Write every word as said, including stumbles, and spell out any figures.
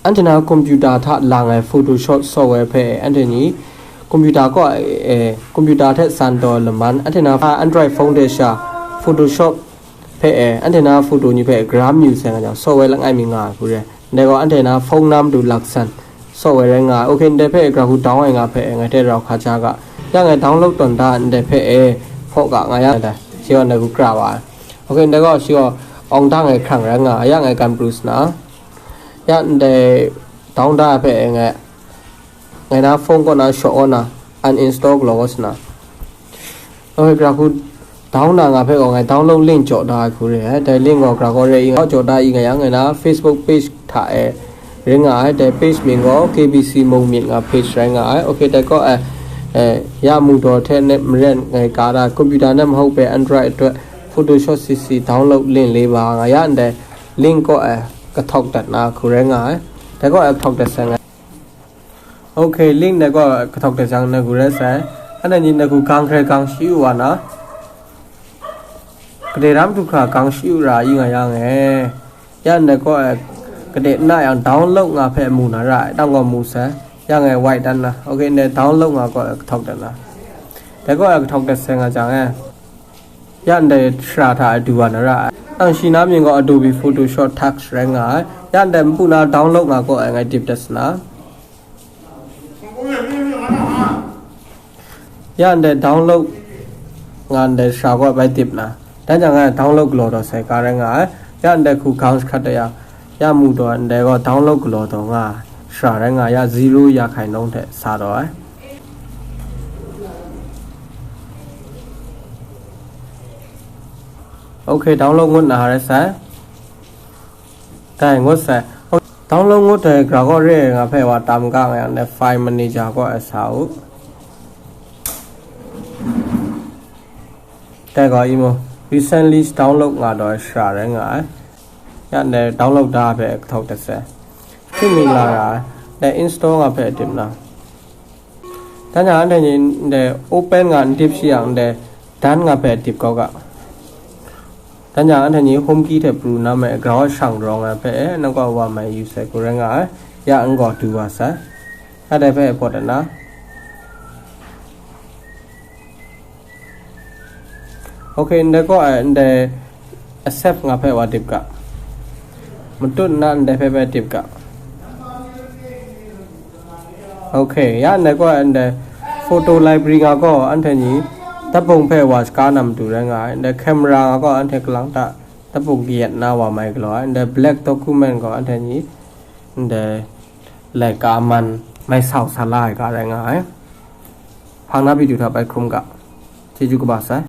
Anhte na computer hta lang ai Photoshop software hpe anhte ni computer kaw e, computer hte san taw laman, anhte na Android phone de sha Photoshop hpe e, anhte na photo ni hpe gram yu sai nga jang, software langai mi nga ai hku re. Ndai gaw anhte na phone nam du laksan software rai nga ai. Ok, ndai hpe gra hku down ai nga hpe ngai hte rau hka ja ga. Ya ngai download tawn da ndai hpe e, hpaw ga nga ya ndai. Shi gaw ndai hku kra wa ai. Ok, ndai gaw shi gaw awng dang ai hkrang rai nga ai. Ya ngai kan pru sa na. Ya ndai down da ai hpe e ngai, ngai na phone kaw na shaw kaw na, uninstall galaw kaw sa na. Ok, gra hku down na nga hpe gaw ngai download link jaw da ai hku re ai. Dai link gaw gra gaw re i nga jaw da i nga yang, ngai na Facebook page hta e ring nga ai. Dai page mying gaw K B C Mung Myit nga page rai nga ai. Ok, dai kaw e, e, ya mu daw hte net maren ngai ka da, computer net mahok pe Android အတွက် Photoshop C C download link le ba nga ya ndai link kaw e kahtawk dat na hku rai nga ai. Dai kaw e kahtawk dat sai nga. Ok, link ndai kaw e kahtawk dat jang na hku rai sai. Anhte ni na hku gang hkrai gang shi u wa na. Gade ram du hkra gang shi u ra i nga yang e. Ya ndai kaw e gade na yang download nga hpe mu na ra ai, dang gaw mu sai. Ya ngai wai dan na. Ok, ndai download nga kaw e kahtawk dat na. Dai kaw e kahtawk dat sai nga jang e. Ya ndai shara hta e du wa na ra ai. Nang shi na mying gaw Adobe Photoshop Touch rai nga ai. Ya ndai npu na download nga kaw e ngai dip dat sa na. Ya ndai download nga ndai shara kaw e bai dip na. Dan jang ngai download galaw taw sai ka rai nga ai. Ya ndai hku gang shahkat da yang, ya mu daw ndai gaw download galaw taw nga ai. Shara rai nga ai, ya zero ya hkai nawng hte sa taw ai. Ok, download ngut na rai sai. Dai ngut sai. Download ngut ai gra gaw re nga hpe wa tam ga nga yang, dai file manager kaw e sa u. Dai gaw i mu, recently download nga daw ai shara rai nga ai. Ya ndai download da hpe kahtawk dat sai. Hpring mi la ra ai. Dai install nga hpe dip na. Dan jang anhte ni ndai open nga n dip shi yang, ndai done nga hpe dip kau ga. Dan jang anhte ni home key hte pru na mai, grau shang rawng ai hpe e, nang kaw wa mai yu sai hku rai nga ai. Ya n gaw du wa sai. Ya dai hpe e pawt na. Ok, ndai kaw e, ndai accept nga hpe wa dip ga. Matut nna ndai hpe bai dip ga. Ok, ya ndai kaw e, ndai photo library nga gaw anhte ni datbung hpe wa shaga na matu rai nga ai. Ndai camera nga gaw anhte kalang ta datbung kayat na wa mai galaw ai. Ndai black document gaw anhte ni ndai laika man mai sau sa la ai ga rai nga ai. Hpang na pyi du hta bai hkrum ga. Chyeju kaba sai.